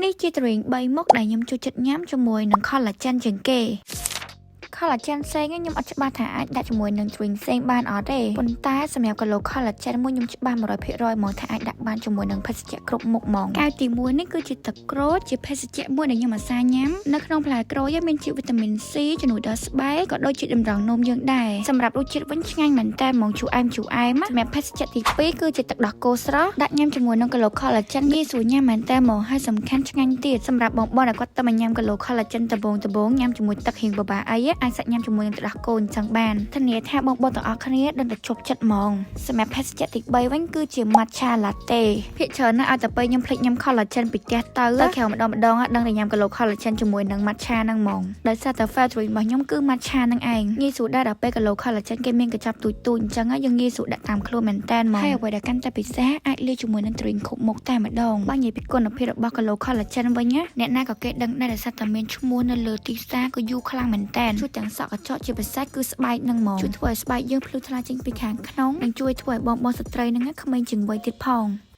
នេះជា drink 3មុខដែលខ្ញុំចូលចិត្តញ៉ាំជាមួយនឹង collagen ជាងគេ collagen ផ្សេងខ្ញុំអត់ច្បាស់ថាអាចដាក់ជាមួយនឹង drink ផ្សេងបានអត់ទេប៉ុន្តែសម្រាប់គីឡូ collagen មួយខ្ញុំច្បាស់100%ហ្មងថាអាចដាក់បានជាមួយនឹងភេសជ្ជៈគ្រប់មុខហ្មងកែវទី1នេះគឺជាទឹកក្រូចជាភេសជ្ជៈមួយដែលខ្ញុំអាសាញ៉ាំនៅក្នុងផ្លែក្រូចមានជាតិវីតាមីន C ជំនួយដល់ស្បែកក៏ដូចជាតម្រងនោមយើងដែរសម្រាប់រសជាតិវិញឆ្ងាញ់មែនតើហ្មងជូរអែមជូរអែមសម្រាប់ភេសជ្ជៈទី2គឺជាទឹកដោះគោស្រស់ដាក់ញ៉ាំជាមួយនឹងគីឡូ collagen ងាយស្រួលញ៉ាំមែនតើហ្មងហើយសំខាន់ឆ្ងាញ់ទៀតសម្រាប់បងបងដែលគាត់ទៅមកញ៉ាំគីឡូ collagen ដំបងដំបងញ៉ាំជាមួយទឹករៀងបបាអីអាចសាច់ញ៉ាំជាមួយនឹងទឹកដោះគោអញ្ចឹងបានធានាថាបងបងទាំងអស់គ្នាដឹងតែជប់ចិត្តហ្មងសម្រាប់ភេសជ្ជៈទី3វិញគឺជា matcha latte ភាគច្រើនណាស់ឲ្យតែពេលខ្ញុំភ្លេចញ៉ាំ collagen ពីផ្ទះទៅទៅក្រៅម្ដងម្ដងដឹងតែញ៉ាំគីឡូ collagen ជាមួយនឹង matcha ហ្នឹងហ្មងដោយសារតែ favorite របស់ខ្ញុំគឺ matcha ហ្នឹងឯងងាយស្រួលដែរដល់ពេលគីឡូ collagen គេមានកញ្ចប់ទូចទូចអញ្ចឹងយើងងាយស្រួលដាក់តាមខ្លួនមែនតើហ្មងហើយអ្វីដែលកាន់តែពិសេសអាចលាយជាមួយនឹង drink គ្រប់មុខតែម្ដងបើនិយាយពីគុណភាពរបស់គីឡូ collagen វិញណាអ្នកណាក៏គេដឹងដែរដោយសារតែមានឈ្មោះនៅលើទីផ្សារក៏យូរខ្លាំងមែនតើជួយទាំងសក់កញ្ចក់ជាពិសេសគឺស្បែកហ្នឹងហ្មងជួយធ្វើឲ្យស្បែកយើងភ្លឺថ្លាចេញពីខាងក្នុងនិងជួយធ្វើឲ្យបងបងស្ត្រីហ្នឹងក្មេងជាងវ័យទៀតផង។